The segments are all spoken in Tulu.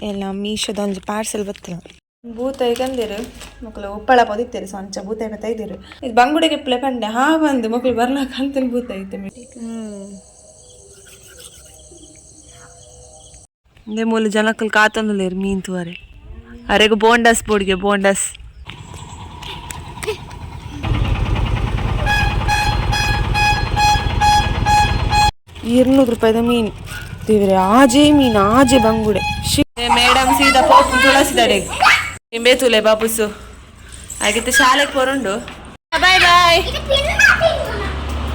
ಎಲ್ಲ ಮೀಶೋದ ಒಂಜಿ ಪಾರ್ಸೆಲ್ ಬತ್ತಿನ ಬೂತಾಯಿ ಕಂದಿರು ಮಕ್ಕಳು ಉಪ್ಪಳ ಪೋದಿತ್ತೇರು ಸೊ ಅಂಚ ಬೂತಾಯಿ ಬತ್ತೈದಿರು ಇದು ಬಂಗುಡೆಗೆ ಪ್ಲೆ ಪಂಡೆ ಹಾ ಬಂದು ಮಕ್ಕಳು ಬರ್ಲಾಕ ಅಂತ ಬೂತಾಯಿತ್ತೆ. ಇಂದೇ ಮೂಲ ಜನಕ್ಕಲ್ ಕಾತೊಂದುಲ್ಲೇರು ಮೀನ್ ತೂವರೆ. ಅರೆಗ್ ಬೋಂಡಸ್ ಬೋಡಿಗೆ ಬೋಂಡಸ್. 200 ರೂಪಾಯಿದ ಮೀನು ದೇವ್ರೆ. ಆಜೆ ಮೀನು, ಆಜೆ ಬಂಗುಡೆ. ಮೇಡಮ್ ಸೀದಾ ಪೋಪು ತುಳಸಿದಡೆ ಬೇತುಲೆ ಬಾಪುಸು ಆಗಿತ್ತು. ಶಾಲೆಗೆ ಪೋರುಂಡು. Boy boy.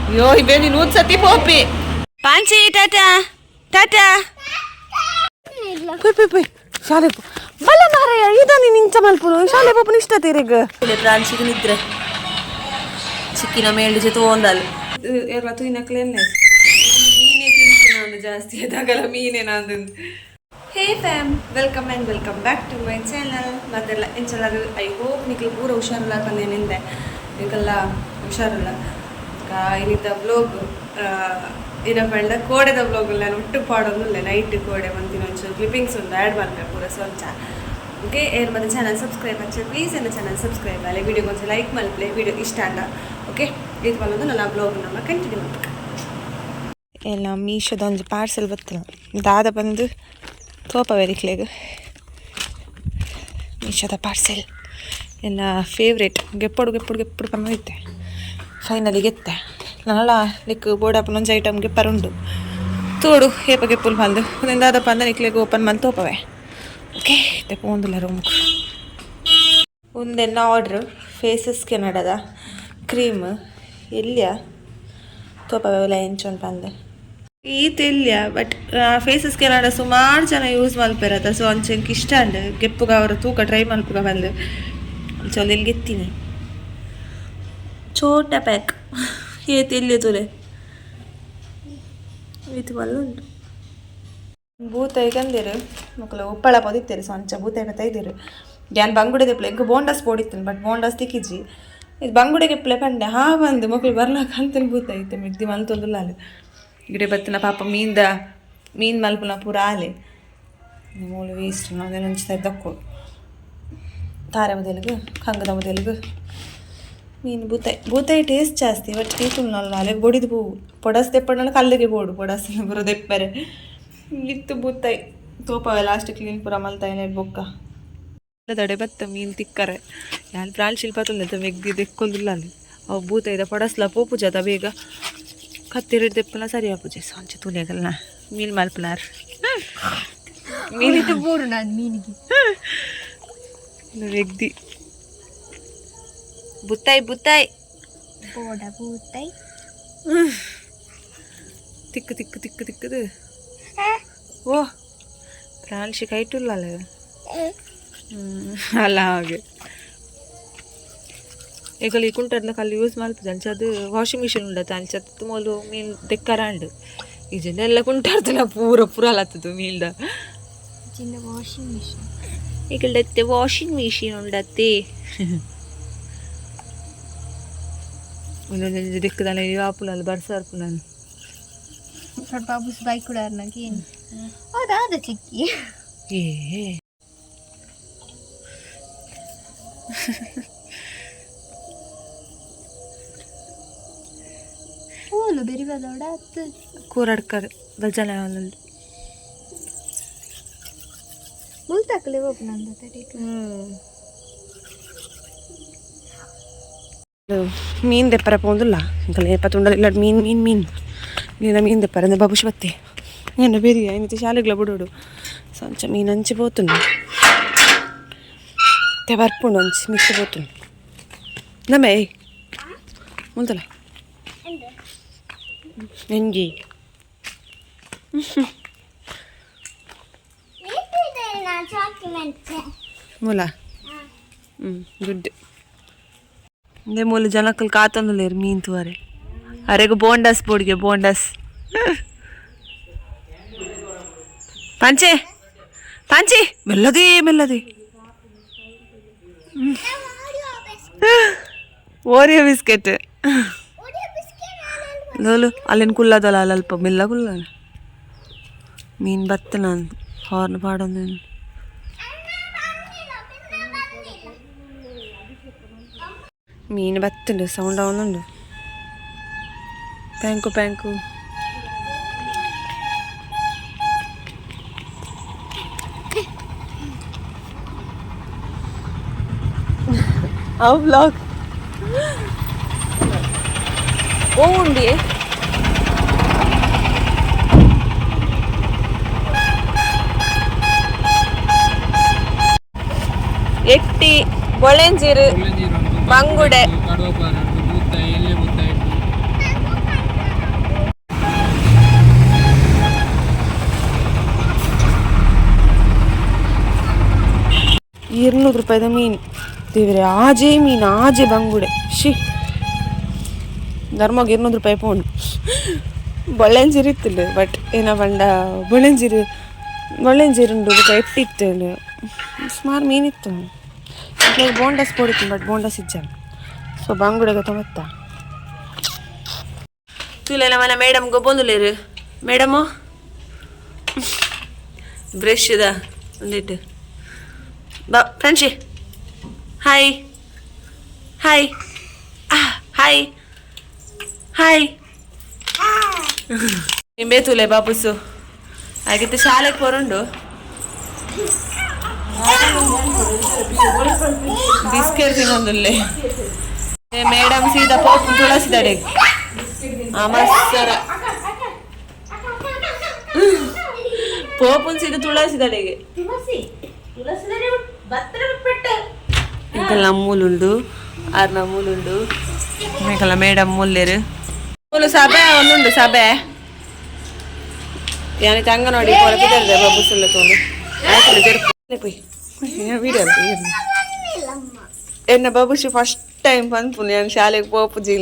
ಅಯ್ಯೋ, ಇಬೇನಿ ನೂತ್ ಸತಿ ಪೋಪಿ. ಪಾಂಚಿ, ಟಾಟಾ ಟಾಟಾ. ಪೊಯ್ ಪೊಯ್ ಪೊಯ್, ಶಾಲೆ ಪೋ. ಬಲ್ಲ ಮಾರಾಯ, ಇದ ನೀನು ಇಂಚ ಮಲ್ಪುನು. ಶಾಲೆ ಪೋಪುನ ಇಷ್ಟ ತೀರಿಗ್. ಪ್ರಾಂಶಿಗೆ ನಿದ್ರೆ ಚಿಕ್ಕಿನ ಮೇಲ್ಡು ಜೊತೆ ಒಂದಲ್ಲ ಏರ್ಲ ತೂಯಿನಕ್ಲೇನೆ ಮೀನೇ ತಿನ್ಪು ಜಾಸ್ತಿ ಅದಾಗಲ್ಲ ಮೀನೇ ನಂದು. Hey fam, welcome and welcome back to my channel. ಮತ್ತೆಲ್ಲ ಎಂಚಲಾರು? I hope ನಿಕ್ಲು ಪೂರ ಹುಷಾರಿಲ್ಲ ಪಂದೇನಿಂದೆ. ನಿಕ್ಕೆಲ್ಲ ಹುಷಾರಿಲ್ಲ. ಇನ್ನಿದ್ದ ವ್ಲೋಗ್ ಏನಪ್ಪ, ಕೋಡೆದ ವ್ಲೋಗ್ ನಾನು ಒಟ್ಟು ಪಾಡೊಂದಿಲ್ಲ. ನೈಟ್ ಕೋಡೆ ಮಂತಿನ ಒಂಚೂರು ಕ್ಲಿಪ್ಪಿಂಗ್ಸ್ ಉಂಡು, ಆ್ಯಡ್ ಮಾಡ್ತೆ ಪೂರ. ಸೊ ಅಂಚ ಓಕೆ. ಏನು ಮತ್ತೆ ಚಾನಲ್ ಸಬ್ಸ್ಕ್ರೈಬ್ ಹಚ್ಚ ಪ್ಲೀಸ್. ಎನ್ನ ಚಾನಲ್ ಸಬ್ಸ್ಕ್ರೈಬ್ ಅಲ್ಲ, ವಿಡಿಯೋಗೆ ಒಂಚೂರು ಲೈಕ್ ಮಲ್ಪ್ಲೆ ವಿಡಿಯೋ ಇಷ್ಟ ಅಲ್ಲ. ಓಕೆ, ಇದು ಬಂದು ನನ್ನ ಬ್ಲಾಗ್ ನಮ್ಮ ಕಂಟಿನ್ಯೂ ಮಾಡ್ಬೇಕು. ಎಲ್ಲ ಮೀಶೋದ ಒಂಜಿ ಪಾರ್ಸೆಲ್ ಬತ್ತಿನ ದಾದ ಬಂದು ತೋಪ ವೆರಿಕ್ಲೆಗ್. ಮೀಶೋದ ಪಾರ್ಸೆಲ್ ಎಲ್ಲ ಫೇವ್ರೇಟ್. ಗೆಪ್ಪಡು ಗೆಪ್ಪಡು ಗೆಪ್ಪಡು ಪನ್ನೊಂದಿತ್ತೆ, ಫೈನಲಿ ಗೆತ್ತೆ. ನನಲ ಲಿಕ್ ಬೋಡಪ್ಪನ ಒಂಜಿ ಐಟಮ್ ಗೆಪ್ಪರುಂಡು. ತೋಡು ಏಪ ಗೆಪ್ಪುಲ್ ಬಂದು ಒಂದೊಂದು ದಾದಪ್ಪ ಅಂದ ನಿಕ್ಲೆಗ್ ಓಪನ್ ಮಂತ್ ತೋಪವೆ. ಓಕೆ, ತೆಪ್ಪೊಂದುಲ್ಲ ರೂಮ್ಗೆ. ಒಂದೆನ್ನ ಆರ್ಡ್ರ್ ಫೇಸಸ್ ಕೆನಡದ ಕ್ರೀಮ್ ಎಲ್ಲಿಯ ತೋಪವೆ ಎಂಚೊಂಡು ಪಂದೆ. ಈತ್ ಇಲ್ಲ, but faces Canada ಸುಮಾರು ಜನ ಯೂಸ್ ಮಲ್ಪೆರತ. ಸೊ ಅಂಚ ಎಂಕ್ ಇಷ್ಟ ಅಂಡ್ ಗೆಪ್ಪುಗ ಅವರ ತೂಕ ಟ್ರೈ ಮಲ್ಪುಗ ಬಂದು ಅಂಚ ಒಂದು ಇಲ್ಲಿ ಗೆತ್ತೀನಿ. ಛೋಟ ಪ್ಯಾಕ್ ಏತ್ ಎಲ್ಲಿ ತೂಲೆ, ಇದು ಮಲ್ಲ ಉಂಟು. ಬೂತಾಯಿ ಕಂದಿರು ಮಕ್ಕಳು ಉಪ್ಪಳ ಪೋದಿತ್ತೇರು. ಸೊ ಅಂಚ ಬೂತಾಯಿ ಬತ್ತೈದಿರು. ಯಾನ್ ಬಂಗುಡೆ ದೆಪ್ಲೆ ಎಂಕ್ ಬೋಂಡಸ್ ಬೋಡಿತ್ತು, ಬಟ್ ಬೋಂಡಸ್ ತಿಕ್ಕಿಜಿ. ಇದು ಬಂಗುಡೆ ಗೆಪ್ಲೆ ಪಂಡೆ ಹಾ ಬಂದು ಮಕ್ಕಳು ಬರ್ಲಾಕ ಅಂತ ಬೂತಾಯಿತ್ತೆ ಮಿಗ್ದಿ ಮಲ್ತೊಂದುಲ್ಲ. ಅಲ್ಲಿ ಗಿಡ ಬತ್ತಿನ ಪಾಪ ಮೀನ್ದ ಮೀನ್ ಮಲ್ಪುನ ಪೂರ ಆಲೆ ಮೂಲು ವೇಸ್ಟ್. ಅದೆಲ್ಲ ಒಂಚು ದಕ್ಕು ತಾರೆ ಮೊದಲಿಗೆ ಕಂಗದ ಮೊದಲಿಗೆ ಮೀನು ಬೂತಾಯಿ. ಬೂತಾಯಿ ಟೇಸ್ಟ್ ಜಾಸ್ತಿ, ಬಟ್ ಈತುಲ್ಲ ಅಲೆಗ್ ಬೊಡಿದು ಪೋವು. ಪೊಡಸ್ ದೆಪ್ಪಂಡ ಕಲ್ಲಿಗೆ ಬೋಡು ಪೊಡಸ್ ಪೂರ ದೆಪ್ಪರೆ ಇತ್ತು. ಬೂತಾಯಿ ತೋಪವೆ ಲಾಸ್ಟ್ ಕ್ಲೀನ್ ಪೂರ ಮಲ್ತಾಯಿನ ಬೊಕ್ಕ ತಡೆ ಬತ್ತ ಮೀನು ತಿಕ್ಕರೆ. ಯಾನ್ ಪ್ರಾಣ್ ಶಿಲ್ಪ ತುಂದೆ ಮೆಗ್ದಿ ದೆಕ್ಕೊಂದಿಲ್ಲ ಅಲ್ಲಿ. ಅವು ಬೂತಾಯಿದ ಪೊಡಸ್ಲ ಪೋಪು ಜಾತ ಬೇಗ ಕತ್ತಿರಿಡ್ ದೆಪ್ಪಲ ಸರಿ ಆಪುಜೆ. ಸೊ ಅಂಚ ತೂಲೆಗಲ್ನ ಮೀನು ಮಲ್ಪುನಾರ್ ಮೀನು ಬೋಡು ನಾನು ಮೀನಿಗೆ. ಮೆಗ್ದಿ ಬುತ್ತಾಯಿ ಬುತ್ತಾಯಿ. ಬೋಡ ಬೂತಾಯಿ. ತಿಕ್ಕು ತಿಕ್ಕು ತಿಕ್ಕು ತಿಕ್ಕದು. ಓ ಪ್ರಾಣಿ ಕೈಟುಲ್ಲ ಅಲ್ಲ ಅಲ್ಲ ಹಾಗೆ. ಈಗ ಈ ಕುಂಟರ್ನ ಕಲ್ಲು ಯೂಸ್ ಮಲ್ಪುದು ಅಂಚ ಅದು ವಾಷಿಂಗ್ ಮಿಷಿನ್ ಉಂಡತ ಅಂಚ ಮೂಲು ಮೀನ್ ದೆಕ್ಕರಾಂಡು ಈಜೆಲ್ಲ ಎಲ್ಲ ಕುಂಟಾರ್ತಲ್ಲ ಪೂರ ಪೂರ ಅಲತ್ತದು ಮೀಲ್ದ. ಚಿನ್ನ ವಾಷಿಂಗ್ ಮಿಷಿನ್. ಈಗ ವಾಷಿಂಗ್ ಮಿಷಿನ್ ಉಂಡತ್ತೆ. ಒಂದೊಂದು ದಿಕ್ಕದಲ್ಲ ಆಪುನಲ್ಲ ಬರ್ಸಾರ್ಪುನಲ್ಲ. ಸ್ವಲ್ಪ ಬಾಬುಸ್ ಬೈಕ್ ಕೂಡ ಏನು ಹೌದಾ ಚಿಕ್ಕಿ. ಏ ಪೂಲು ಬೆರಿ ಬದೋಡ ಅತ್ತು. ಕೂರಡ್ಕರ್ ಭಜನೆ ಅವನಲ್ಲಿ. ಮುಲ್ತಾಕಲೆ ಹೋಗ್ ನಂದು ತಡಿ. ಮೀನ್ ದೆಪ್ಪರ ಪೋಂದುಲ್ಲ ಇಂಕಲ್ ಏಪ ತುಂಡಲ ಇಲ್ಲ. ಮೀನ್ ಮೀನ್ ಮೀನ್ ನೀನ ಮೀನ್ ದೆಪ್ಪರ ಅಂದ್ರೆ ಬಾಬುಷ್ ಬತ್ತಿ ಏನು ಬೇರೆ ಏನಿತ್ತು ಶಾಲೆಗ್ಲ ಬಿಡೋಡು. ಸೊ ಅಂಚ ಮೀನ್ ಅಂಚೆ ಪೋತುಂಡು ತೆ ಬರ್ಪುಂಡು ಅಂಚೆ ಮಿಕ್ಸ್ ಪೋತುಂಡು ನಮ್ಮೆ ಮುಲ್ತಲ ಎಂಜಿ. ಮೂಲ ಹ್ಞೂ ಗುಡ್. ಇಂದೇ ಮೂಲ ಜನಕ್ಕಲ್ ಕಾತೊಂದುಲ್ಲೇರು ಮೀನ್ ತೂವರೆ. ಅರೆಗ್ ಬೋಂಡಸ್ ಬೋಡಿಗೆ ಬೋಂಡಸ್. ಪಂಚೆ ಪಂಚಿ, ಮೆಲ್ಲದಿ ಮೆಲ್ಲದಿ. ಓರಿಯೋ ಬಿಸ್ಕೆಟ್ ಲೋಲು ಅಲ್ಲಿನ ಕುಲ್ಲದಲ್ಲ ಅಲ್ಪ ಮೆಲ್ಲ ಕುಲ್ಲ. ಮೀನು ಬತ್ತ ನಾನು ಹಾರ್ನ್ ಪಾಡೊಂದು. ಮೀನು ಬತ್ತುಂಡು ಸೌಂಡ್ ಆವೊಂದುಂಡು ಪ್ಯಾಂಕು ಪ್ಯಾಂಕು ಅವು ಬ್ಲಾಗ್ ಓ ಉಂಡಿ ಎಟ್ಟಿ ಬೊಳೆಂಜಿರು ಬಂಗುಡೆ. 200 ರೂಪಾಯಿದ ಮೀನು ದೇವ್ರೆ ಆಜೆ ಮೀನು ಆಜೆ ಬಂಗುಡೆ she ಧರ್ಮಗ್ 200 ರೂಪಾಯಿ ಪೋಂಡು ಬೊಳೆಂಜಿರು ಇತ್ತಿಲ್ಲ ಬಟ್ ಏನ ಪಂಡ ಬೊಳೆಂಜಿರು ಬೊಳೆಂಜಿರು ಉಂಡು ಬೊಕ ಎಟ್ಟಿ ಇತ್ತು ಸುಮಾರು ಮೀನು ಇತ್ತು ಇವಾಗ ಬೋಂಡಸ್ ಪೋಡಿತ್ತು ಬಟ್ ಬೋಂಡಸ್ ಇಜ್ಜ ಸೊ ಬಂಗುಡೆ ಗೊತ್ತ ತೂಲೆ ನಮ್ಮನ ಮೇಡಮ್ ಗೊಬ್ಬೊಂದುಲೇರು ಮೇಡಮು ಬ್ರಷ್ ಇದ ಒಂದಿಟ್ಟು ಬಾ ಫ್ರೆಂಡ್ಶಿ hi hi hi hi ನಿಂಬೆ ತೂಲೆ ಬಾಪುಸು ಆಗಿತ್ತು ಶಾಲೆಗೆ ಪೋರುಂಡು ಬಿಸ್ಕೆಟ್ ತಿನ್ನೊಂದುಲ್ಲೆ ಮೇಡಮ್ ಸೀದಾ ಪೋಪು ತುಳಸಿದಡೆ ಅಮಸ್ಸರ ಪೋಪುನ್ ಸೀದಾ ತುಳಸಿದಡೆಗೆ ಇಂಕಲ್ಲ ಮೂಲುಂಡು ಆರ್ನ ಮೂಲುಂಡು ಮೇಕಲ್ಲ ಮೇಡಮ್ ಮೂಲ್ಲೇರು ಮೂಲು ಸಭೆ ಒಂದುಂಡು ಸಭೆ ಯಾನಿ ತಂಗ ನೋಡಿ ಪೊರಪಿದಲ್ದೆ ಬಾಬುಸುಲ್ಲ ತೋಲು ಪೋಯ್ ವಿಡಿಯೋ ಎನ್ನ ಬಾಬುಷಿ ಫಸ್ಟ್ ಟೈಮ್ ಪನ್ಪುನು ಯಾನ್ ಶಾಲೆಗೆ ಪೋಪುಜಿ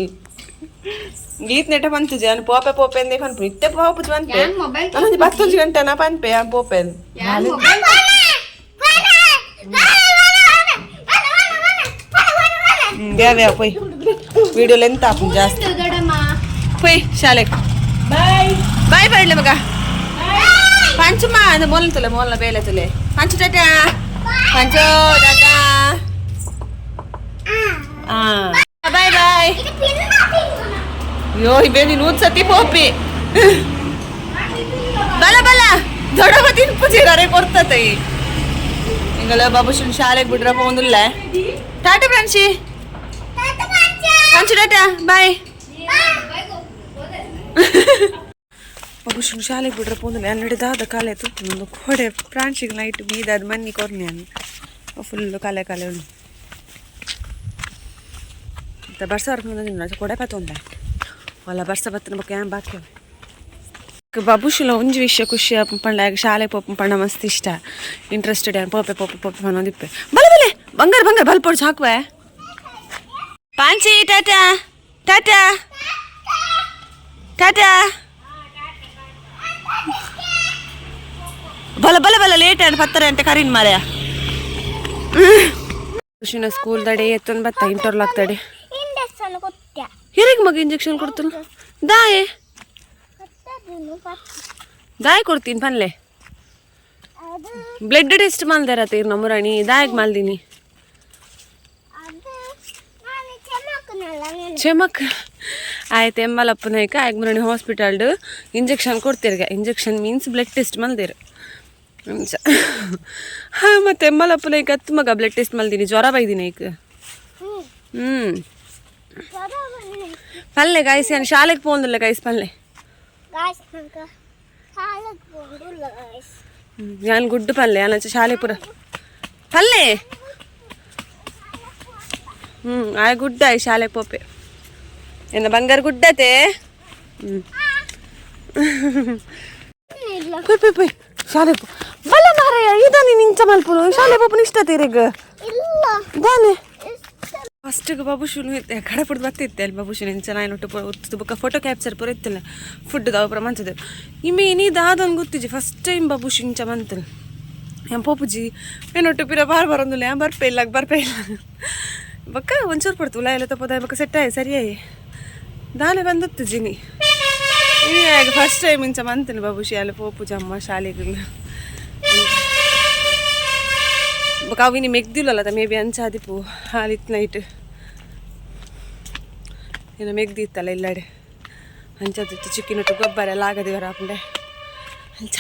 ಗೀತ್ ನೆಟ ಪಂತುಜಿ ಯಾನ್ ಪೋಪೆ ಪೋಪೆ ಅಂದೇ ಪನ್ಪುನು ಇತ್ತೆ ಪೋಪುಜಿ ಪನ್ಪೆ ಮೊಬೈಲ್ ನಾನೊಂಜಿ ಪತ್ತೊಂಜಿ ಗಂಟೆ ನಾ ಪನ್ಪೆ ಯಾನ್ ಪೋಪೆ ದೇವ ಪೋಯ್ ವಿಡಿಯೋ ಲೆಂತ್ ಆಪುಂಡು ಜಾಸ್ತಿ ಪೋಯ್ ಶಾಲೆಗೆ ಬಾಯ್ ಬಾಯ್ ಬಾಯ್ ಮಗ ಪಂಚುಮ ಅಂದ ಮೋಲ್ನ ತುಲೆ ಮೋಲ್ನ ಬೇಲೆ ತುಲೆ ಪಂಚು ಟಾಟಾ ಪಂಚು ಟಾಟಾ ಬಾಯ್ ಬಾಯ್ ಅಯ್ಯೋ ಇಬೇನಿ ನೂರು ಸತಿ ಪೋಪಿ ಬಲ ಬಲ ದೊಡ್ಡವ ತಿನ್ಪುಜಿ ಅರೆ ಕೊರ್ತತೆ ಇಂಗಳ ಬಾಬು ಶಾಲೆಗೆ ಬಿಡ್ರಪ್ಪ ಒಂದುಲ್ಲ ಟಾಟಾ ಫ್ರೆಂಡ್ಶಿ ಪಂಚು ಟಾಟಾ ಬಾಯ್ ಬಾಬು ಶಾಲೆಗೆ ಬಿಡ್ರಪ್ಪ ಒಂದಿಲ್ಲ ಅಲ್ಲಿ ದಾದ ಕಾಲೆ ತೂಪು ಒಂದು ಕೋಡೆ ಪ್ರಾಂಶಿಗೆ ನೈಟ್ ಬೀದಾದ ಮನ್ನಿ ಕೊರ್ನೆ ಫುಲ್ ಕಾಲೆ ಕಾಲೆ ಉಂಡು ಮತ್ತೆ ಬರ್ಸ ಬರ್ಕೊಂಡು ಕೊಡೆ ಪತ್ತೊಂದ ಅಲ್ಲ ಬರ್ಸ ಬತ್ತನ ಬೊಕ್ಕ ಏನ್ ಬಾಕಿ ಬಾಬುಶಿಲ ಒಂಜಿ ವಿಷಯ ಖುಷಿ ಪಂಡ ಶಾಲೆ ಪೋಪು ಪಂಡ ಮಸ್ತ್ ಇಷ್ಟ ಇಂಟ್ರೆಸ್ಟೆಡ್ ಯಾನ್ ಪೋಪೆ ಪೋಪೆ ಪೋಪೆ ಪನ್ನೊಂದಿಪ್ಪೆ ಬಲೆ ಬಲೆ ಬಂಗಾರ ಬಂಗಾರ ಬಲ್ಪೊಡು ಸಾಕುವೆ ಪಾಂಚಿ ಟಾಟಾ ಟಾಟಾ ಟಾಟಾ ಬಲ ಬಲ ಬಲ ಲೇಟ್ ಆಂಡ್ ಪತ್ತರ ಅಂತ ಕರೀನ್ ಮಾರ್ಯ ಖುಷಿನ ಸ್ಕೂಲ್ ದಡೆ ಎತ್ತೊಂದು ಬತ್ತ ಇಂಟರ್ಲಾಕ್ ತಡೆ ಹಿರಿಗೆ ಮಗ ಇಂಜೆಕ್ಷನ್ ಕೊಡ್ತಾನ ದಾಯೆ ದಾಯ ಕೊಡ್ತೀನಿ ಪನ್ಲೆ ಬ್ಲಡ್ ಟೆಸ್ಟ್ ಮಲ್ದಾರತ್ತೆ ನಮ್ಮರಾಣಿ ದಾಯಗ್ ಮಲ್ದಿನಿ ಚೆಮಕ್ ಆಯ್ತು ಎಮ್ಮಲಪ್ಪನಾಯ್ಕ ಆಯ್ಕೆ ಮುರಣಿ ಹಾಸ್ಪಿಟಲ್ಡು ಇಂಜೆಕ್ಷನ್ ಕೊಡ್ತೀರ್ಗ injection means blood test ಮಲ್ದಿರು ಹಾಂ ಮತ್ತೆ ಎಮ್ಮಲಪ್ಪನಾಯ್ಕ ಹತ್ತು ಮಗ ಬ್ಲಡ್ ಟೆಸ್ಟ್ ಮಲ್ದಿನಿ ಜ್ವರ ಬೈದಿನಿ ಈಗ ಹ್ಞೂ ಪಲ್ಲೆ ಗಾಯ್ಸ್ ಏನು ಶಾಲೆಗೆ ಪೋಂದಿಲ್ಲ ಗೈಸ್ ಪಲ್ಲೆ ನಾನು ಗುಡ್ಡು ಪಲ್ಲೆ ಅಲ್ಲ ಶಾಲೆ ಪೂರ ಪಲ್ಲೆ ಹ್ಞೂ ಆಯ್ ಗುಡ್ಡ ಆಯ್ ಶಾಲೆಗೆ ಪೋಪೆ ಎನ್ನ ಬಂಗಾರ ಗುಡ್ಡತೆ ಹ್ಞೂ ಪೋಯ್ ಪೋಯ್ ಪೋಯ್ ಶಾಲೆ ಬಲ ಮಾರಾಯ ಇದಾನೆ ನಿಂಚ ಮಲ್ಪುನು ಶಾಲೆ ಪೋಪುನ ಇಷ್ಟ ತೀರಿಗ್ ದಾನೆ ಫಸ್ಟಿಗೆ ಬಾಬುಶುನು ಕಡಪುಡ್ದು ಬತ್ತಿತ್ತೆ ಅಲ್ಲಿ ಬಾಬುಶುನು ಇಂಚ ನಾಯಿನೊಟ್ಟು ಪೂರ ಉತ್ತದು ಬೊಕ್ಕ ಫೋಟೋ ಕ್ಯಾಪ್ಚರ್ ಪೂರ ಇತ್ತಿಲ್ಲ ಫುಡ್ ದಾವ ಪೂರ ಮಂತದು ಇಮ್ಮೆ ನೀ ದಾದನ್ ಗೊತ್ತಿಜಿ ಫಸ್ಟ್ ಟೈಮ್ ಬಾಬುಶು ಇಂಚ ಮಂತಲ್ ಏನ್ ಪೋಪುಜಿ ಏನೊಟ್ಟು ಪಿರ ಬಾರ್ ಬರೋದಿಲ್ಲ ಏನ್ ಬರ್ಪೆ ಇಲ್ಲ ಬರ್ಪೆ ಇಲ್ಲ ಬೊಕ್ಕ ಒಂಚೂರು ಪಡ್ತು ಉಲ ಎಲ್ಲ ತಪ್ಪದ ಬೊಕ್ಕ ಸೆಟ್ ಆಯ್ ಸರಿಯಾಯಿ ದಾನೆ ಬಂದತ್ತು ಜಿನಿ ಈಗ ಫಸ್ಟ್ ಟೈಮ್ ಇಂಚ ಮಂತನು ಬಾಬುಶಿ ಅಲ್ಲಿ ಪೋಪುಜಿ ಅಮ್ಮ ಶಾಲೆಗೆ ಬೊಕ್ಕ ಅವಿನಿ ಮೆಗ್ದಿಲ್ಲಲ್ಲ ಮೇ ಬಿ ಅಂಚಾದಿಪು ಹಾಲಿತ್ತು ನೈಟ್ ಇನ್ನು ಮೆಗ್ದಿತ್ತಲ್ಲ ಇಲ್ಲಡೆ ಅಂಚದಿತ್ತು ಚಿಕ್ಕಿನೊಟ್ಟು ಗೊಬ್ಬರ ಎಲ್ಲ ಆಗದೆ ಬರಾಪುಂಡೆ ಅಂಚ.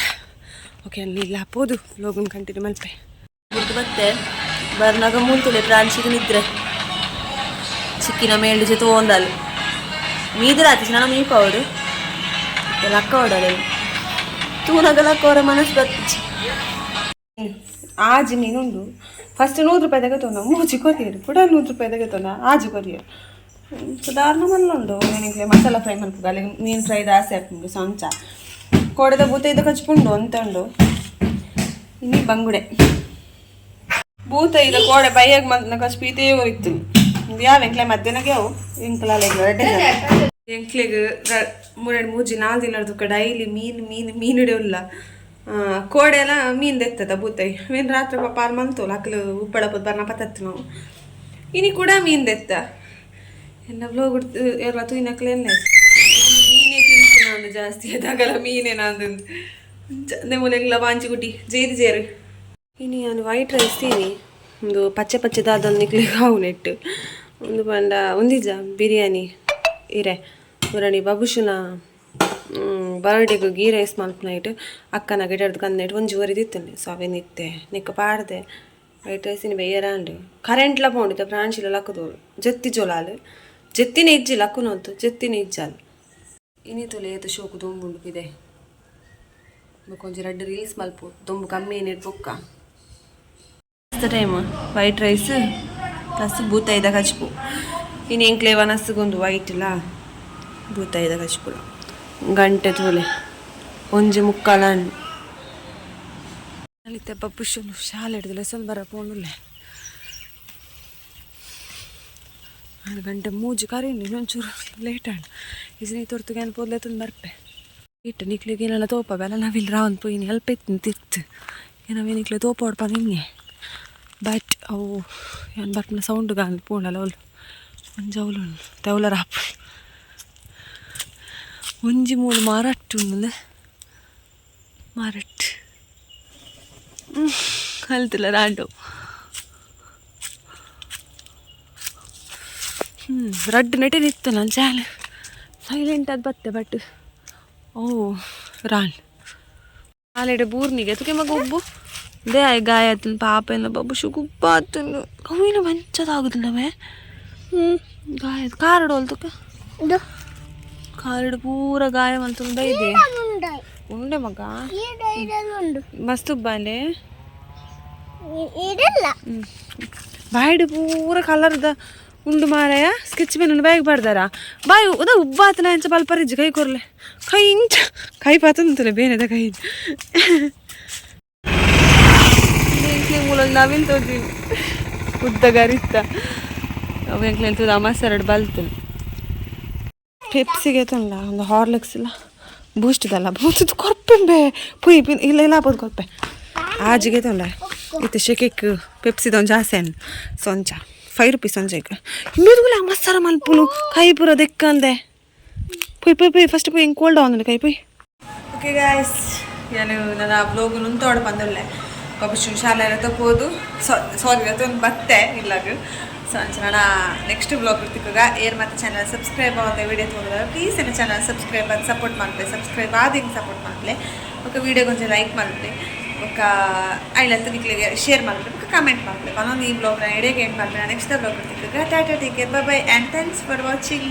ಓಕೆ, ಅಲ್ಲಿ ಇಲ್ಲ ಪೋದು ಲೋಗನ್ ಕಂಟಿನ್ಯೂ ಮಲ್ಪೆ. ಬುಡ್ದು ಬತ್ತೆ ಬರ್ನಾಗ ಮೂಲ್ತುಲೆ ಪ್ರಾಂಶಿಗೆ ನಿದ್ರೆ ಚಿಕ್ಕಿನ ಮೇಲ್ಡು ಜೊತೆ ಒಂದಲ್ಲ ಮೀದರಾತಿ ನಾನು ಮೀಪ ಅವಡು ಲಕ್ಕ ಹೊಡಲ್ಲ ತೂನಾಗ ಲಕ್ಕ ಅವರ ಮನಸ್ಸು ಬತ್ತಿಚ್ಚಿ. ಆಜಿ ಮೀನುಂಡು. ಫಸ್ಟ್ 100 ರೂಪಾಯಿ ತಗೋತೊಂದ, ಮೂಜಿ ಕೊರಿಯರು. ಕೂಡ 100 ರೂಪಾಯಿ ತಗೋತೊಂದ, ಆಜಿ ಕೊರಿಯರು. ಸುಧಾರಣ ಮಲ್ಲ ಉಂಡು. ಮೀನಿಗೆ ಮಸಾಲ ಫ್ರೈ ಮಲ್ಪುಗ, ಅಲ್ಲಿ ಮೀನು ಫ್ರೈ ಆಸೆ ಆಪುಂಡು. ಸಂಚ ಕೋಡೆದ ಬೂತ ಕಚ್ಪುಂಡು ಅಂತ ಉಂಡು. ಇನ್ನು ಬಂಗುಡೆ ಬೂತ ಇದ ಕೋಡೆ ಬೈಯಾಗ ಮಂತ್ನ ಕಚ್ಪು ಇದೇ ಇತ್ತು. ಯಾವ ಎಂಕ್ಲೆ ಮಧ್ಯಾಹ್ನಕ್ಕೆ ಅವು ಎಂಕ್ಲ ಎಂಕ್ಲೆಗ್ ಮೂರೆರಡು ಮೂಜಿ ನಾಲ್ ದಿನ ಡೈಲಿ ಮೀನು ಮೀನು ಮೀನುಡೆ ಉಲ್ಲ. ಕೋಡೆ ಎಲ್ಲ ಮೀನು ದೆತ್ತದ ಬೂತೈ. ಮೀನು ರಾತ್ರಿ ಪಾಪ ಅಲ್ಲಿ ಮಂತೋಲ್ಲ ಅಕ್ಲು ಉಪ್ಪಳ ಪೊದ್ ಬರ್ನ ಪತ್ತತ್ತು ನಾವು. ಇನಿ ಕೂಡ ಮೀನು ದೆತ್ತ. ಎಲ್ಲ ಬ್ಲೋಗ್ ಎಲ್ಲ ತೂಯಿನಕ್ಲೆ ಎಲ್ಲ ಮೀನೇ ತಿನ್ಪು. ನಾನು ಜಾಸ್ತಿ ಎದಾಗಲ್ಲ ಮೀನೇ ನಾನು. ಮೂಲೆಗ್ಲ ವಾಂಚಿ ಗುಡ್ಡಿ ಜೇದು ಜೇರು. ಇನಿ ನಾನು ವೈಟ್ ರೈಸ್ ತೀನಿ. ಒಂದು ಪಚ್ಚೆ ಪಚ್ಚೆ ದಾದೊಂದು ನಿಕ್ಲಿಗೆ ಅವು ನೆಟ್ಟು ಒಂದು ಪಂಡ ಒಂದಿಜ ಬಿರಿಯಾನಿ ಇರೆ ಮುರಣಿ ಬಬುಷುನ ಬರ್ಡೇಗ್ ಗೀ ರೈಸ್ ಮಲ್ಪುನೈಟ್ ಅಕ್ಕನ ಗಿಡರ್ದು ಕಂದೈಟ್ ಒಂಜಿ ಒರಿದಿತ್ತುಂಡೆ. ಸೊ ಅವೇನಿತ್ತೆ ನಿಕ್ಕ ಪಾಡ್ದೆ ವೈಟ್ ರೈಸ್. ಇನಿ ಬಯ್ಯರಾಂಡ್ ಕರೆಂಟ್ಲ ಪೋಂಡಿತ ಪ್ರಾಂಶಿಲ ಲಕ್ಕದೋಳು ಜೆತ್ತಿ ಜೊಲಾಲ್ ಜೆತ್ತಿನ ಇಜ್ಜಿ ಲಕ್ಕುನೊಂತು ಜೆತ್ತಿನ ಇಜ್ಜಾಲ್. ಇನಿ ತುಲೆ ಏತು ಶೋಕು ದೊಂಬುಂಡು ಇದೆ. ಬೊಕ ಒಂಜಿ ರಡ್ಡ್ ರೀಲ್ಸ್ ಮಲ್ಪು, ದೊಂಬು ಕಮ್ಮಿ ಏನಿಟ್ ಬೊಕ್ಕ. ಟೈಮ್ ವೈಟ್ ರೈಸ್ ಪ್ಲಸ್ ಬೂತಾಯಿದ ಕಚ್ಪು. ಇನ್ನು ಎಂಕ್ಲೆ ವನಸ್ಸುಗೊಂದು ವೈಟ್ ಇಲ್ಲ ಬೂತಾಯಿದ ಕಚ್ಪುಲ. ಗಂಟೆ ತೂಲೆ, 1:45. ಅಲ್ಲಿತ್ತೆ ಪಪ್ಪುಷನು ಶಾಲೆ ಹಿಡಿದು ಲೆಸನ್ ಬರ ಪೋನುಲ್ಲೆ. 6 ಗಂಟೆ ಮೂಜಿ ಕರೀನಿ, ಇನ್ನೊಂಚೂರು ಲೇಟ್ ಆಂಡ್ ಇಸಿನ ತೊರ್ತು ಏನು ಪೋದ್ಲೆ ತಂದು ಬರ್ಪೆ. ಇಟ್ಟು ನಿಕ್ಲಿಗೆ ಏನೆಲ್ಲ ತೋಪ ಬೆಲ್ಲ ನಾವಿಲ್ಲಿ ರಾವನ್ ಪೋಯಿನಿ ಅಲ್ಪ ಇತ್ತು ತಿರ್ತು ಏನವೇ ನಿಕ್ಲೆ ತೋಪ ಹೊಡ್ಪ ನಿನ್ನೆ. ಬಟ್ ಅವು ಏನು ಬರ್ಪುನ ಸೌಂಡ್ ಗಾನ್ ಪೋಂಡಲ್ಲ ಅವಳು ಒಂಜಿ ಅವಳು ತೆವಲ ರಾಪ್ ಒಂಜಿ ಮೂಲು ಮಾರಟ್ಟು ಉಂಡು ಮಾರಟ್ಟು ಕಲ್ತಿಲ್ಲ ರಾಂಡು. ರಡ್ಡು ನೆಟೆ ನಿತ್ತು. ನಾನು ಚಾಲ ಸೈಲೆಂಟ್ ಅದು ಬತ್ತೆ. ಬಟ್ ಓ ರಾನ್ ಆಲೆಡೆ ಬೂರ್ನಿಗೆ ತುಕೆ ಮಗ ಒಬ್ಬು they ಆಯ್ ಗಾಯ ಆತನ ಪಾಪ ಎಲ್ಲ ಬಬ್ಬು ಶು ಗುಬ್ಬ ಆತನು ಅವಿನ ಮಂಚದಾಗುದಿಲ್ಲವೇ. ಗಾಯ ಕಾರಡು ಹೊಲ್ತುಕ ಕಾರಡು ಪೂರ ಗಾಯ ಮಲ್ತುಂದ ಇದೆ ಉಂಡೆ ಮಗ. ಮಸ್ತ್ ಉಬ್ಬಾಂಡೆ ಬಾಯ್ಡು ಪೂರ ಕಲರ್ದ ಉಂಡು ಮಾರಾಯ. ಸ್ಕೆಚ್ ಪೆನ್ ಬ್ಯಾಗ್ ಬಾರ್ದಾರ ಬಾಯ್ ಉದ ಉಬ್ಬಾತನ ಎಂಚ ಪಲ್ಪರಿಜ್ಜಿ. ಕೈ ಕೊರ್ಲೆ, ಕೈ ಇಂಚ ಕೈ ಪಾತಂತಲೆ ಬೇನೆದ ಕೈ. ಮೂಲೊಂದು ನವಿಲ್ ತೋಜಿನಿ ಉದ್ದ ಗರಿತ್ತ. ಅವು ಎಂಕ್ಲೆ ಅಮಾಸರಡು ಬಲ್ತು. ಪೆಪ್ಸಿಗೆ ತಂಡ ಒಂದು ಹಾರ್ಲಿಕ್ಸ್ ಇಲ್ಲ ಬೂಸ್ಟ್ದಲ್ಲ ಬೂಸ್ಟ್ ಕೊರ್ಪೆಂಬೆ ಪುಯ್ ಇಲ್ಲ ಇಲ್ಲ ಆಪೋದು ಕೊರ್ಪೆ ಆಜಿಗೆ ತೊಂಡ. ಇತ್ತೆ ಶೆಕೆಕ್ ಪೆಪ್ಸಿದ ಒಂಜಿ ಆಸೆ ಸೊಂಚ 5 ರುಪೀಸ್ ಒಂಜೆಗ್. ಇನ್ನೊಂದು ಮಸ್ಸರ ಮಲ್ಪುನು ಕೈ ಪೂರ ದೆಕ್ಕಂದೆ. ಪುಯ್ ಪುಯ್ ಪುಯ್ ಫಸ್ಟ್ ಪುಯ್ ಹಿಂಗೆ ಕೋಲ್ಡ್ ಆವೊಂದುಂಡು ಕೈ ಪುಯ್. ಓಕೆ ಗಾಯ್ಸ್, ನಾನು ನನ್ನ ಬ್ಲೋಗ್ ನುಂತೋಡ ಪಂದೊಲ್ಲೆ. ಪಬ್ಷು ಶಾಲೆ ತಪ್ಪೋದು ಸಾರಿ ಒಂದು ಬತ್ತೆ ಇಲ್ಲಾಗ. ಸೊ ಅಂಚ ನನ್ನ ನೆಕ್ಸ್ಟ್ ಬ್ಲಾಗ್ ತಿಕ್ಕಗ. ಏರ್ ಮತ್ತೆ ಚಾನಲ್ ಸಬ್ಸ್ಕ್ರೈಬ್ ಆದ ವಿಡಿಯೋ ತಗೊಂಡ್ರೆ ಪ್ಲೀಸ್ ಎನ್ನ ಚಾನಲ್ ಸಬ್ಸ್ಕ್ರೈಬ್ ಆದ ಸಪೋರ್ಟ್ ಮಾಡ್ಲೆ. ಸಬ್ಸ್ಕ್ರೈಬ್ ಆದ ಹಿಂಗೆ ಸಪೋರ್ಟ್ ಮಾಡ್ಲೆ. ಬೊಕ ವೀಡಿಯೋಗೆ ಒಂಜಿ ಲೈಕ್ ಮಲ್ಪಲೆ. ಬೊಕ ಐಲತ್ತು ನಿಕ್ಲೆಗೆ ಶೇರ್ ಮಲ್ಪಲೆ. ಬೊಕ ಕಮೆಂಟ್ ಮಲ್ಪಲೆ. ಪನೊಂದು ಈ ಬ್ಲಾಗ್ನ ಎಡೆಗೆ ಎಂಡ್ ಮಲ್ಪಲೆ. ನೆಕ್ಸ್ಟ್ ಬ್ಲಾಗ್ ತಿಕ್ಕಗ. ಟಾಟಾ, take care, bye and thanks for watching.